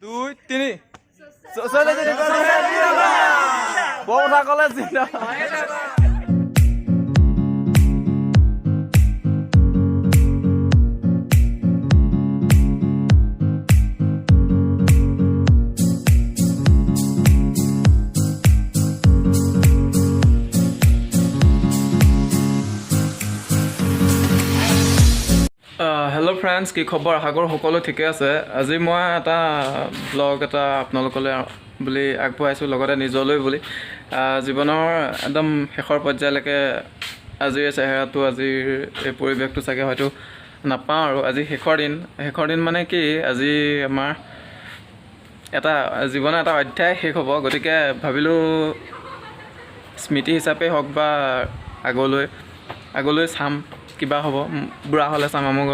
দুই তিনি। বৰপথাৰ কলেজ জিন্দাবাদ। হেল্ল' ফ্ৰেণ্ডছ, কি খবৰ? আশা কৰোঁ সকলো ঠিকে আছে। আজি মই এটা ব্লগ এটা আপোনালোকলৈ বুলি আগবঢ়াইছোঁ, লগতে নিজলৈ বুলি। জীৱনৰ একদম শেষৰ পৰ্যায়লৈকে আজিৰ এই চেহেৰাটো, আজিৰ এই পৰিৱেশটো চাগে হয়তো নাপাওঁ আৰু। আজি শেষৰ দিন। শেষৰ দিন মানে কি, আজি আমাৰ এটা জীৱনৰ এটা অধ্যায় শেষ হ'ব। গতিকে ভাবিলোঁ স্মৃতি হিচাপে হওক বা আগলৈ আগলৈ চাম, কিবা হ'ব, বুঢ়া হ'লে চাম, আমুক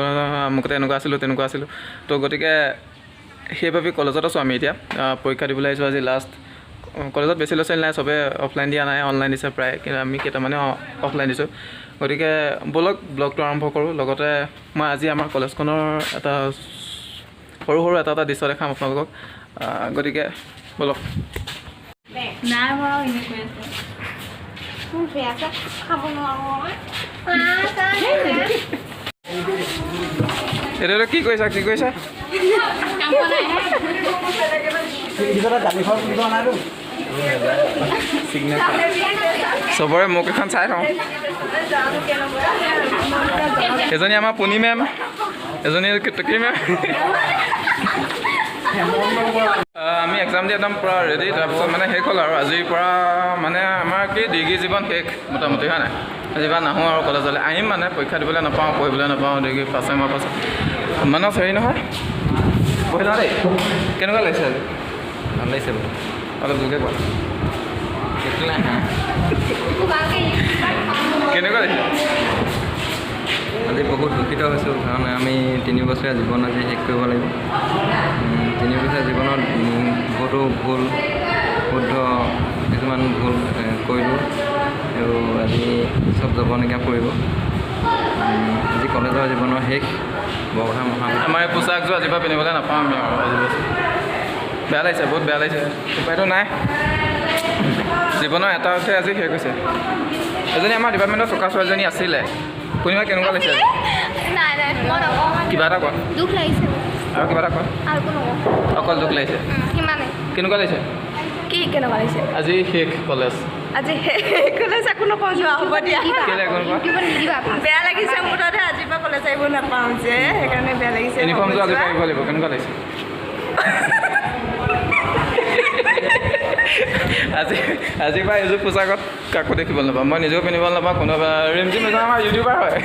আমুকতে এনেকুৱা আছিলোঁ, তেনেকুৱা আছিলোঁ। তো গতিকে সেইবাবে কলেজত আছোঁ আমি এতিয়া। পৰীক্ষা দিবলৈ আহিছোঁ আজি লাষ্ট। কলেজত বেছি ল'ৰা ছোৱালী নাই, চবে অফলাইন দিয়া নাই, অনলাইন দিছে প্ৰায়, কিন্তু আমি কেইটামানে অফলাইন দিছোঁ। গতিকে ব'লক, ব্লগটো আৰম্ভ কৰোঁ। লগতে মই আজি আমাৰ কলেজখনৰ এটা সৰু সৰু এটা এটা দৃশ্য দেখাম আপোনালোকক। গতিকে ব'লক। নাই মৰাও, এনেই কৈ আছে। বেয়া খাব নোৱাৰো মই। এইটো কি কৰিছা, কি কৰিছা? কাম পোৱা নাই। কিবা দালি খোৱা বুলি কোৱা নাইতো। চবৰে মুখ এখন চাই থওঁ। এজনী আমাৰ পুনি মেম, এজনী কেতকী মেম। আমি এক্সাম দি একদম পূৰা ৰেডি। তাৰপিছত মানে শেষ হ'ল আৰু আজিৰ পৰা মানে আমাৰ কি ডিগ্ৰী জীৱন শেষ মোটামুটি, হয় নাই? আজিৰ পৰা নাহোঁ আৰু কলেজলৈ। আহিম মানে পৰীক্ষা দিবলৈ নাপাওঁ, পঢ়িবলৈ নাপাওঁ। ডিগ্ৰী ফাৰ্ষ্ট চেমৰ পাছত মানস, হেৰি নহয়, পঢ়ি লওঁ দেই। কেনেকুৱা লাগিছে আজি? ভাল লাগিছে বহুত। অলপ জোৰকৈ কোৱা। কেনেকুৱা লাগিছে? আজি বহুত দুখিত হৈছোঁ, কাৰণ আমি 3 বছৰীয়া জীৱন আজি শেষ কৰিব লাগিব। 3 বছৰীয়া জীৱনত বহুতো ভুল শুদ্ধ কিছুমান ভুল কৰিলোঁ আৰু আজি চব জৱনিকা পৰিব। আজি কলেজৰ জীৱনৰ শেষ, বৰপথাৰ মহাবিদ্যালয়। আমাৰ এই পোচাকযোৰ আজিৰ পৰা পিন্ধিবলৈ নাপাওঁ আমি আৰু আজি বছৰ। বেয়া লাগিছে, বহুত বেয়া লাগিছে। উপায়তো নাই, জীৱনৰ এটা অধ্যায় আজি শেষ হৈছে। এজনী আমাৰ ডিপাৰ্টমেণ্টৰ চোকা ছোৱালীজনী আছিলে। পূৰ্ণিমা, কেনেকুৱা লাগিছে আজি? নাই নাই, মই নকওঁ। কিবা এটা কোৱা। দুখ লাগিছে। আৰু কিবা এটা কোৱা। আৰু একো নকওঁ। অকল দুখ লাগিছে? সিমানেই। কেনেকুৱা লাগিছে? কি কেনেকুৱা লাগিছে? আজি শেষ কলেজ। আজি কলেজ, একো নকওঁ, যোৱা, হ'ব দিয়া। কেলৈ একো নোকোৱা? ইউটিউবত নিদিবা। বেয়া লাগিছে মুঠতে, আজিৰ পৰা কলেজ আহিব নাপাওঁ যে, সেইকাৰণে বেয়া লাগিছে। ইউনিফৰ্মটো আজি পাৰিব লাগিব। কেনেকুৱা লাগিছে আজি? আজিৰ পৰা এইযোৰ পোচাকত কাকো দেখিবলৈ নাপাওঁ, মই নিজেও পিন্ধিব নাপাওঁ। কোনোবা ৰিমজিম এজন আমাৰ ইউটিউবাৰ হয়,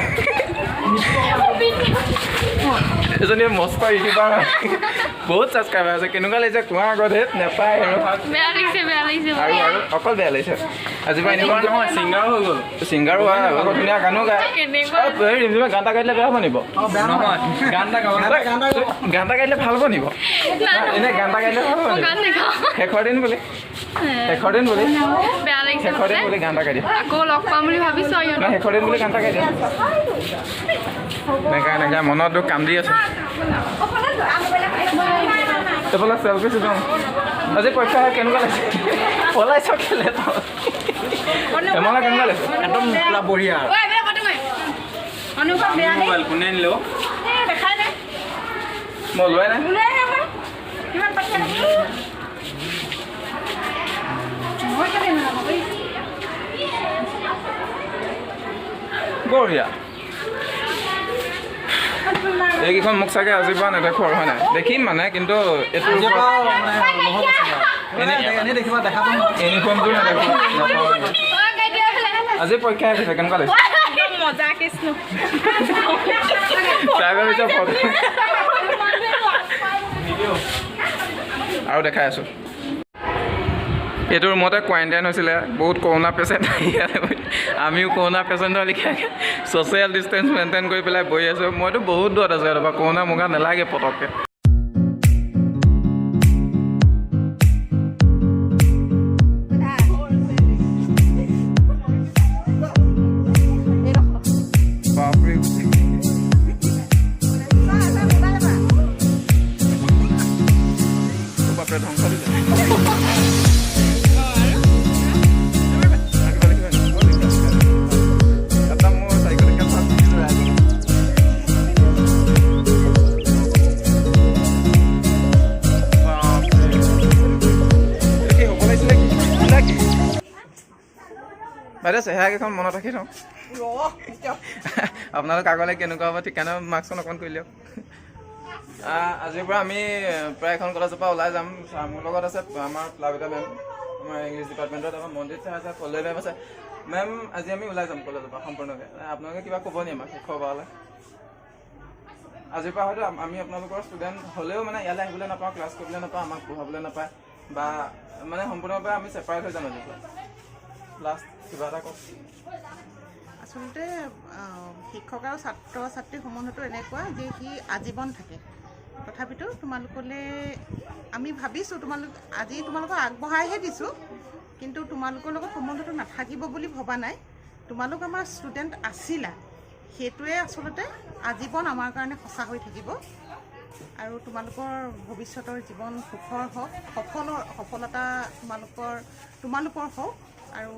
এজনী মস্ত ইউটিউবাৰ হয়, বহুত ছাবস্ক্ৰাইবাৰ আছে। কেনেকুৱা লাগিছে কোৱা আগত। হেত, নাপায় আৰু। বেয়া লাগিছে, বেয়া লাগিছে। আৰু আৰু অকল বেয়া লাগিছে। আজিৰ পৰা ইউনিফৰ্ম নহয়, ছিংগাৰো হৈ গ'ল। ছিংগাৰো হয়, আকৌ ধুনীয়া গানো গায়। কেনেকুৱা? অ, এই ৰিমজিমে গান এটা গাই দিলে বেয়া হ'ব নিব? নহয়, গান এটা গাব। গান এটা গাব। গান এটা গাই দিলে ভাল হ'ব নিব? এনেই গান এটা গাই দিলে ভাল হ'ব নিব? গান নাগাওঁ। শেষৰ দিন বুলি, শেষৰ দিন বুলি। বেয়া লাগিছে। শেষৰ দিন বুলি গান এটা গাই দিয়া। আকৌ লগ পাম বুলি ভাবিছোঁ আৰু। নাই, শেষৰ দিন বুলি গান এটা গাই দিয়া। নেগায়, নেগায়, মনত দুখ, কান্দি আছে। এইফালে চেলফি চিজন। আজি পৰীক্ষা কেনেকুৱা লাগিছে? পলাইছ কেলে তই? হেমলা, কেনেকুৱা লাগিছে? একদম পুৰা বঢ়িয়া। মোবাইল কোনে আনিলে? মই ওলোৱাই নাই। বঢ়িয়া। এইকেইখন মোক চাগে আজিৰ পৰা নেদেখোঁ আৰু, হয় নাই? দেখিম মানে, কিন্তু এইটো আজিৰ পৰা মানে নহ'ব চাগে আৰু। এনেই দেখিবা, দেখাটো নহয়। ইউনিফৰ্মটো নেদেখোঁ, নাপাওঁ। আজি পৰীক্ষা হৈছে, কেনেকুৱা লাগিছে? মজা, কৃষ্ণ। তাই ভাবিছে ফটো আৰু দেখাই আছোঁ। এইটো ৰুমতে কোৱাৰেণ্টাইন হৈছিলে বহুত কৰোণা পেচেণ্ট। আমিও কৰোণা পেচেণ্টৰ লিখীয়াকৈ ছ'চিয়েল ডিষ্টেঞ্চ মেইনটেইন কৰি পেলাই বহি আছোঁ। মইতো বহুত দূৰত আছোঁ ইয়াৰ পৰা, কৰোণা মুগা নালাগে পটককৈ। বাপৰে। বাপৰে, ধ্বংস দিলে। আৰু কিবা লিখিবা নেকি? ক'ত লিখিবা? এটা মোৰ 4 টকীয়া চাহ দিছিলোঁ ৰাইজক। বাপৰে। এইটো কি হ'ব লাগিছিলে কি নে কি? বাইদেউ, চেহেৰা কেইখন মনত ৰাখি থওঁ। আপোনালোক আগলৈ কেনেকুৱা হ'ব ঠিকানা। মাস্কখন অকণমান কৰি দিয়ক। আজিৰ পৰা আমি প্ৰায় এখন কলেজৰ পৰা ওলাই যাম। ছাৰ মোৰ লগত আছে, আমাৰ প্লাবিতা মেম, আমাৰ ইংলিছ ডিপাৰ্টমেণ্টত, আমাৰ মনজিত ছাৰ আছে, পল্লৱী মেম আছে। মেম, আজি আমি ওলাই যাম কলেজৰ পৰা সম্পূৰ্ণকৈ। আপোনালোকে কিবা ক'ব নি আমাক শেষৰবাৰলৈ? আজিৰ পৰা হয়তো আমি আপোনালোকৰ ষ্টুডেণ্ট হ'লেও মানে ইয়ালৈ আহিবলৈ নাপাওঁ, ক্লাছ কৰিবলৈ নাপাওঁ, আমাক পঢ়াবলৈ নাপায় বা মানে সম্পূৰ্ণভাৱে আমি ছেপাৰেট হৈ যাম আজিৰ পৰা। লাষ্ট কিবা এটা কওক। আচলতে শিক্ষক আৰু ছাত্ৰ ছাত্ৰীৰ সম্বন্ধটো এনেকুৱা যে সি আজীৱন থাকে। তথাপিতো তোমালোকলৈ আমি ভাবিছোঁ, তোমালোক আজি তোমালোকক আগবঢ়াইহে দিছোঁ, কিন্তু তোমালোকৰ লগত সম্বন্ধটো নাথাকিব বুলি ভবা নাই। তোমালোক আমাৰ ষ্টুডেণ্ট আছিলা, সেইটোৱে আচলতে আজীৱন আমাৰ কাৰণে সঁচা হৈ থাকিব। আৰু তোমালোকৰ ভৱিষ্যতৰ জীৱন সুখৰ হওক, সফলতা তোমালোকৰ তোমালোকৰ হওক। আৰু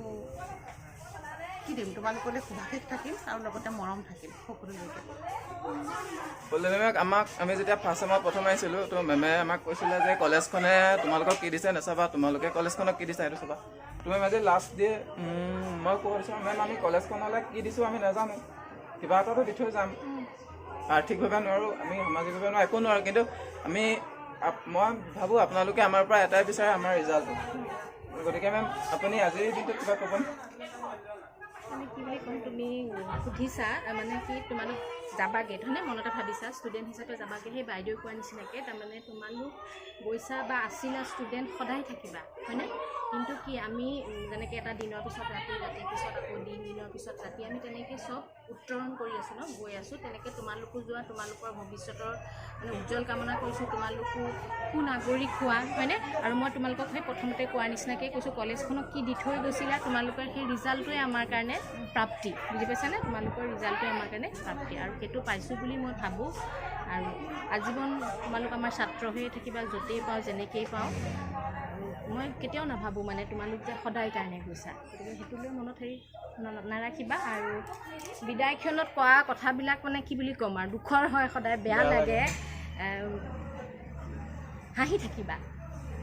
কি দিম, তোমালোকলৈ শুভাশীষ থাকিল আৰু লগতে মৰম থাকিল সকলোলৈকে। পল্লৱী মেমক আমাক আমি যেতিয়া ফাৰ্ষ্ট চেমত প্ৰথম আহিছিলোঁ, তো মেমে আমাক কৈছিলে যে কলেজখনে তোমালোকক কি দিছে নাচাবা, তোমালোকে কলেজখনক কি দিছা সেইটো চাবা। তুমি আজি লাষ্ট দিয়ে মই ক'ব দিছোঁ, মেম, আমি কলেজখনলৈ কি দিছোঁ আমি নাজানো, কিবা এটাতো দি থৈ যাম। আৰ্থিকভাৱে নোৱাৰোঁ আমি, সামাজিকভাৱে নোৱাৰোঁ, একো নোৱাৰোঁ, কিন্তু আমি মই ভাবোঁ আপোনালোকে আমাৰ পৰা এটাই বিচাৰে, আমাৰ ৰিজাল্টটো। গতিকে মেম, আপুনি আজিৰ দিনটোত কিবা ক'বনে? মানে কি বুলি ক'ম, তুমি সুধিছা, মানে কি তোমালোক যাবাগৈ হয়নে, মনতে ভাবিছা ষ্টুডেণ্ট হিচাপে যাবাগৈ। সেই বাইদেৱে কোৱাৰ নিচিনাকৈ তাৰমানে তোমালোক গৈছা বা আছিলা ষ্টুডেণ্ট, সদায় থাকিবা হয়নে? কিন্তু কি আমি যেনেকৈ এটা দিনৰ পিছত ৰাতি, ৰাতিৰ পিছত আকৌ দিন, দিনৰ পিছত ৰাতি, আমি তেনেকৈ চব উত্তৰণ কৰি আছোঁ ন, গৈ আছোঁ। তেনেকৈ তোমালোকো যোৱা, তোমালোকৰ ভৱিষ্যতৰ মানে উজ্জ্বল কামনা কৰিছোঁ। তোমালোকো সুনাগৰিক হোৱা হয়নে? আৰু মই তোমালোকক সেই প্ৰথমতে কোৱাৰ নিচিনাকৈ কৈছোঁ, কলেজখনক কি দি থৈ গৈছিলা, তোমালোকৰ সেই ৰিজাল্টটোৱে আমাৰ কাৰণে প্ৰাপ্তি। বুজি পাইছানে? তোমালোকৰ ৰিজাল্টটোৱে আমাৰ কাৰণে প্ৰাপ্তি আৰু সেইটো পাইছোঁ বুলি মই ভাবোঁ। আৰু আজীৱন তোমালোক আমাৰ ছাত্ৰ হৈয়ে থাকিবা, য'তেই পাওঁ, যেনেকেই পাওঁ। আৰু মই কেতিয়াও নাভাবোঁ মানে তোমালোক যে সদায় কাৰণে গৈছা। গতিকে সেইটো লৈ মনত হেৰি নাৰাখিবা। আৰু বিদায় ক্ষণত কোৱা কথাবিলাক মানে কি বুলি ক'ম আৰু, দুখৰ হয় সদায়, বেয়া লাগে। হাঁহি থাকিবা,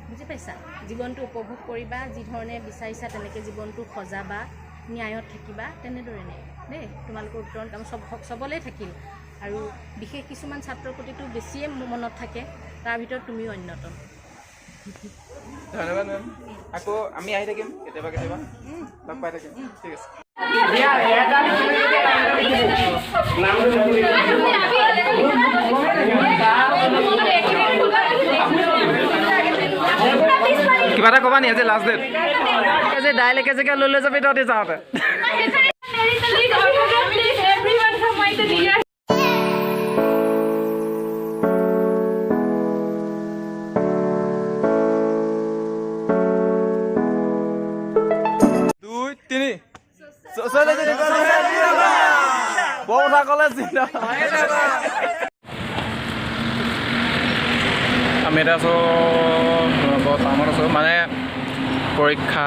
বুজি পাইছা? জীৱনটো উপভোগ কৰিবা, যি ধৰণে বিচাৰিছা তেনেকৈ জীৱনটো সজাবা, ন্যায়ত থাকিবা, তেনেদৰে দেই। তোমালোকৰ উত্তৰণ কাম চবলৈ থাকিল আৰু বিশেষ কিছুমান ছাত্ৰৰ প্ৰতিটো বেছিয়ে মনত থাকে, তাৰ ভিতৰত তুমিও অন্যতম। ধন্যবাদ মেম। আকৌ আমি আহি থাকিম, কেতিয়াবা কেতিয়াবা লগ পাই থাকিম। ঠিক আছে। কিবা এটা ক'বা নি? আজি লাষ্ট ডেট, আজি দাইল একেজেগা লৈ লৈ যাবি তহঁতি যাওঁতে। Please, everyone from my dear. দুই, তিনি। বৰপথাৰ কলেজ জিন্দাবাদ। আমি এতিয়া আছোঁ বৰ টাউনত আছোঁ। মানে পৰীক্ষা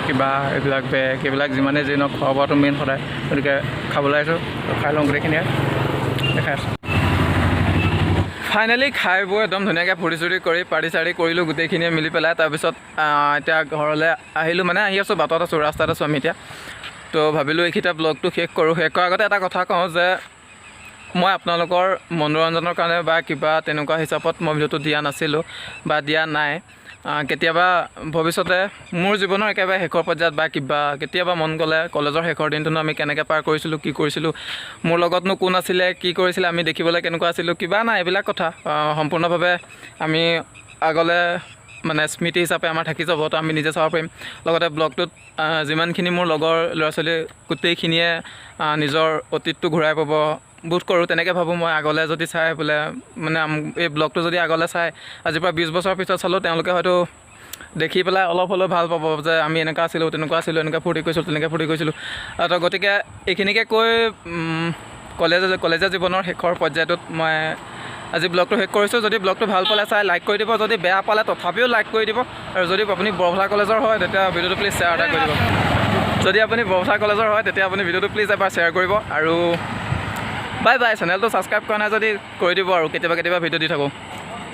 কিবা এইবিলাক বেগ এইবিলাক যিমানেই যি নহওক, খোৱা বোৱাটো মেইন সদায়। গতিকে খাবলৈ আহিছোঁ, খাই লওঁ গোটেইখিনিয়ে, দেখাই আছোঁ। ফাইনেলি খাই বৈ একদম ধুনীয়াকৈ ফূৰ্তি চুৰ্তি কৰি পাৰ্টি চাৰ্টি কৰিলোঁ গোটেইখিনিয়ে মিলি পেলাই। তাৰপিছত এতিয়া ঘৰলৈ আহিলোঁ, মানে আহি আছোঁ, বাটত আছোঁ, ৰাস্তাত আছোঁ আমি এতিয়া। তো ভাবিলোঁ এইখিনিতে ব্লগটো শেষ কৰোঁ। শেষ কৰাৰ আগতে এটা কথা কওঁ যে মই আপোনালোকৰ মনোৰঞ্জনৰ কাৰণে বা কিবা তেনেকুৱা হিচাপত মই ভিডিঅ'টো দিয়া নাছিলোঁ বা দিয়া নাই। কেতিয়াবা ভৱিষ্যতে মোৰ জীৱনৰ একেবাৰে শেষৰ পৰ্যায়ত বা কিবা কেতিয়াবা মন গ'লে কলেজৰ শেষৰ দিনটোনো আমি কেনেকৈ পাৰ কৰিছিলোঁ, কি কৰিছিলোঁ, মোৰ লগতনো কোন আছিলে, কি কৰিছিলে, আমি দেখিবলৈ কেনেকুৱা আছিলোঁ, কিবা নাই, এইবিলাক কথা সম্পূৰ্ণভাৱে আমি আগলৈ মানে স্মৃতি হিচাপে আমাৰ থাকি যাব। তো আমি নিজে চাব পাৰিম। লগতে ব্লগটোত যিমানখিনি মোৰ লগৰ ল'ৰা ছোৱালী গোটেইখিনিয়ে নিজৰ অতীতটো ঘূৰাই পাব বোধ কৰোঁ, তেনেকৈ ভাবোঁ মই। আগলৈ যদি চাই বোলে মানে এই ব্লগটো যদি আগলৈ চাই, আজিৰ পৰা 20 বছৰৰ পিছত চালেও তেওঁলোকে হয়তো দেখি পেলাই অলপ হ'লেও ভাল পাব যে আমি এনেকুৱা আছিলোঁ, তেনেকুৱা আছিলোঁ, এনেকুৱা ফূৰ্তি কৰিছিলোঁ, তেনেকৈ ফূৰ্তি কৰিছিলোঁ। তো গতিকে এইখিনিকে কৈ কলেজীয়া জীৱনৰ শেষৰ পৰ্যায়টোত মই আজি ব্লগটো শেষ কৰিছোঁ। যদি ব্লগটো ভাল পালে চাই লাইক কৰি দিব, যদি বেয়া পালে তথাপিও লাইক কৰি দিব, আৰু যদি আপুনি বৰপথাৰ কলেজৰ হয়, তেতিয়া ভিডিঅ'টো প্লিজ শ্বেয়াৰ এটা কৰি দিব। যদি আপুনি বৰপথাৰ কলেজৰ হয়, তেতিয়া আপুনি ভিডিঅ'টো প্লিজ এবাৰ শ্বেয়াৰ কৰিব। আৰু বাই বাই। চেনেলটো ছাবস্ক্ৰাইব কৰা নাই যদি কৰি দিব, আৰু কেতিয়াবা কেতিয়াবা ভিডিঅ' দি থাকোঁ।